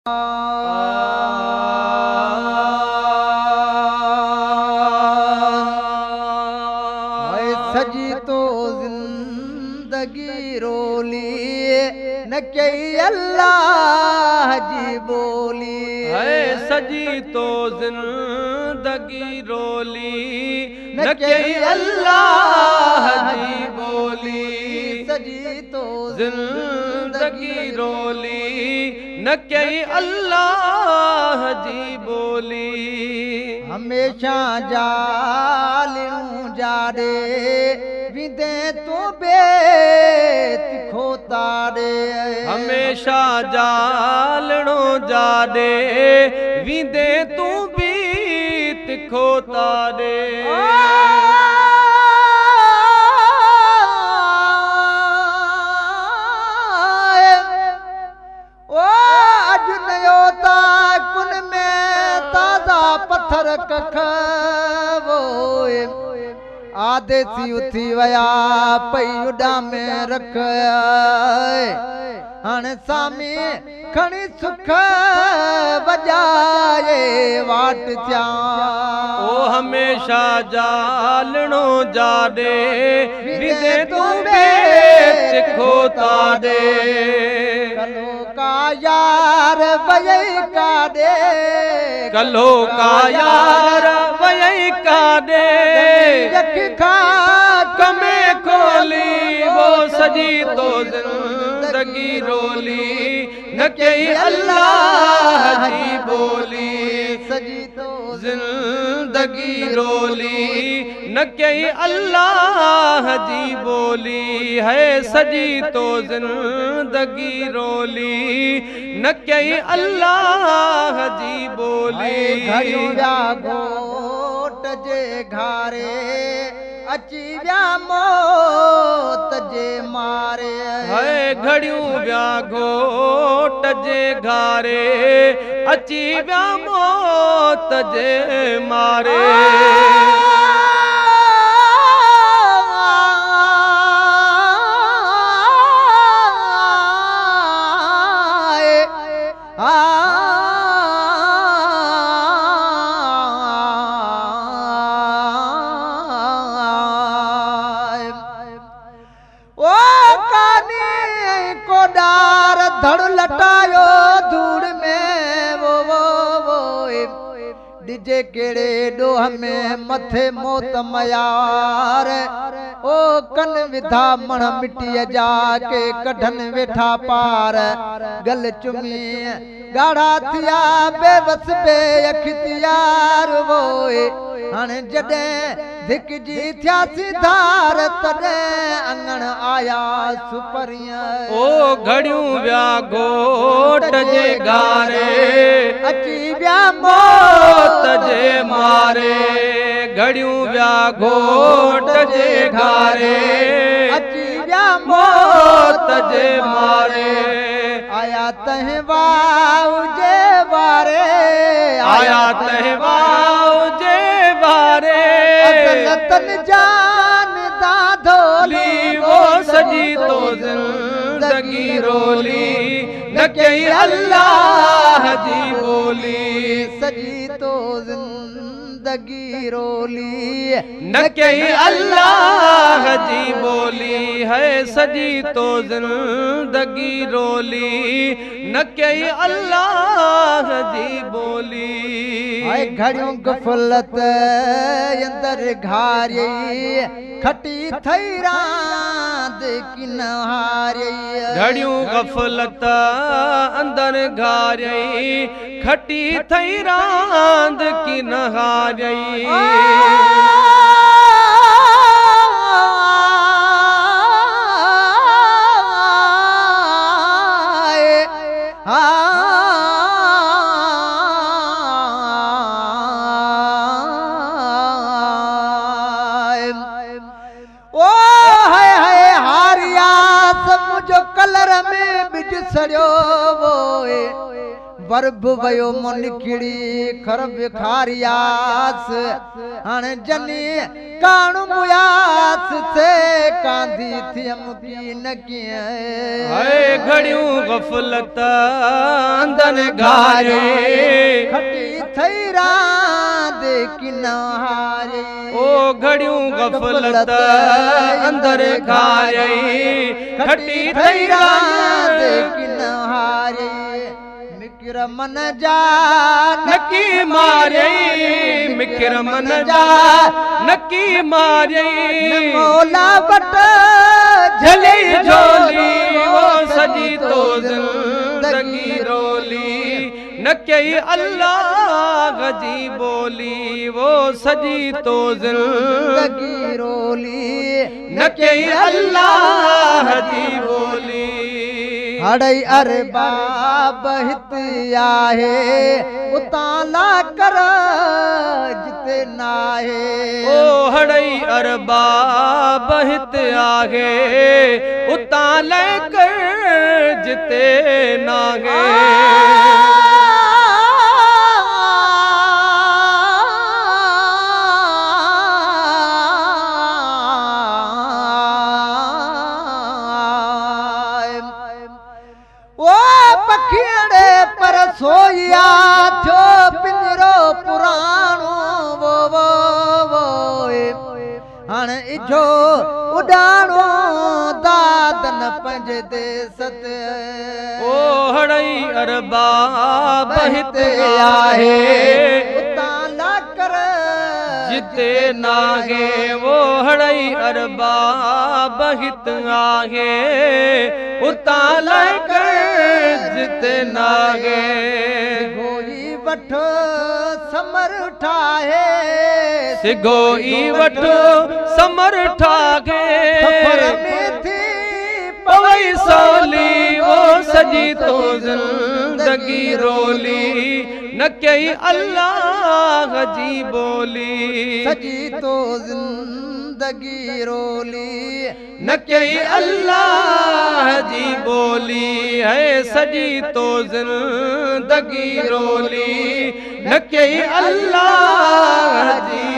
سڄي تو زندگي رولي، نه ڪئي الله جي ٻولي. سڄي تو زندگي رولي، نه ڪئي الله جي ٻولي. سڄي تو زندگي رولي، نه ڪئي الله جي ٻولي. هميشه جالڻو جاڏي ويندي تون بيت کوتا ڏي. هميشه جالڻو جاڏي ويندي تون بيت کوتا ڏي. او اڄ نيو تا ڪن ۾ تازا پٿر ڪک ووئي، آديسي اٿي ويا پئي اڏا ۾ رک. هاڻي سامي کڻي سک وڄائي واٽ ٿيا. او هميشه جالڻو جاڏي ويندي تون بيت کوتا ڏي. ڪلو ڪا يار وئي ڪاڏي، ڪلو ڪا يار وئي ڪاڏي، يک کان ڪمي کولي. وہ سڄي تو زندگي رولي، نه ڪئي الله جي ٻولي. سڄي تو زندگي رولي، نه ڪئي الله جي ٻولي. هي سڄي تو زندگي رولي، نه ڪئي الله جي ٻولي. گهڙيون ويا گهوٽ جي گهاري، اچي ويا موت جي ماري. هي گهڙيون ويا گهوٽ جي گهاري، اچي ويا موت جي ماري. او ڪاني ڪوڏار ڌڙ لٽايو ڌوڙ ۾ وو وو وو، ڏجي ڪهڙي ڏوهه ۾ مٿي موت ميار. او ڪن وڌا مڻ مٽيءَ جا، ڪي ڪڍن ويٺا پار. گل چمي ڳاڙها ٿيا بيوس بي اختيار ووئي، هاڻي جڏهن ڌڪجي ٿياسين ڌار، تڏهن اڱڻ آيا سپريءَ. او گهڙيون ويا گهوٽ جي گهاري، اچي ويا موت جي ماري. گهڙيون ويا گهوٽ جي گهاري، اچي ويا موت جي ماري. آيا تنهن واءُ جي واري، آيا تنهن واءُ جي واري. ازل تن جان داڌولي، وہ سڄي تو زندگي رولي، نه ڪئي الله جي ٻولي. سڄي تو زندگي رولي، نه ڪئي الله جي ٻولي. هي سڄي تو زندگي رولي، نه ڪئي الله جي ٻولي. آئي گهڙيون غفلت اندر گهاري، کٽي ٿئي راند ڪن هاري. گهڙيون غفلت اندر گهاري، کٽي ٿئي راند ڪن هاري. او هاءِ هاءِ هارياس منهنجو ڪلر ۾ ٻج سڙيو ووئي، ور به ويو مون نکڙي کر به کارياس، هاڻي جني ڪاڻ مياس، سي ڪانڌي ٿيم ڪي نه ڪيئن. هاء گهڙيون غفلت اندر گهاري. کٽي ٿئي راند ڪن هاري. او گهڙيون غفلت اندر گهاري. کٽي ٿئي راند ڪن هاري. مڪر من جا نڪي ماريئي، مڪر من جا نڪي ماريئي. مولا وٽ جهلي جهولي، او سڄي تو زندگي رولي. نه ڪئي الله جي ٻولي، وو سڄي تو زندگي رولي. نه ڪئي الله جي ٻولي. هڙئي ارباب هت آهي، اتان لا ڪر جتي ناهي. او هڙئي ارباب هت آهي، اتان لا ڪر جتي ناهي. او پکيئڙي پر سوئيا ٿيو پڃرو پراڻو، وو وو وو، هاڻي اجهو اڏاڻو دادن پنهنجي ديس تي. او هڙئي ارباب هت آهي، اتان لا ڪر جتي ناهي. وو هڙئي ارباب هت آهي، اتان لا ڪر جتي ناهي. سگهو ئي وٺ سمر ٺاهي، سگهو ئي وٺ سمر ٺاهي. سفر ۾ ٿي پوئي سولي، او سڄي تو زندگي رولي. نه ڪئي الله جي ٻولي، سڄي تو زندگي رولي. نه ڪئي الله جي ٻولي، هي سڄي تو زندگي رولي. نه ڪئي الله جي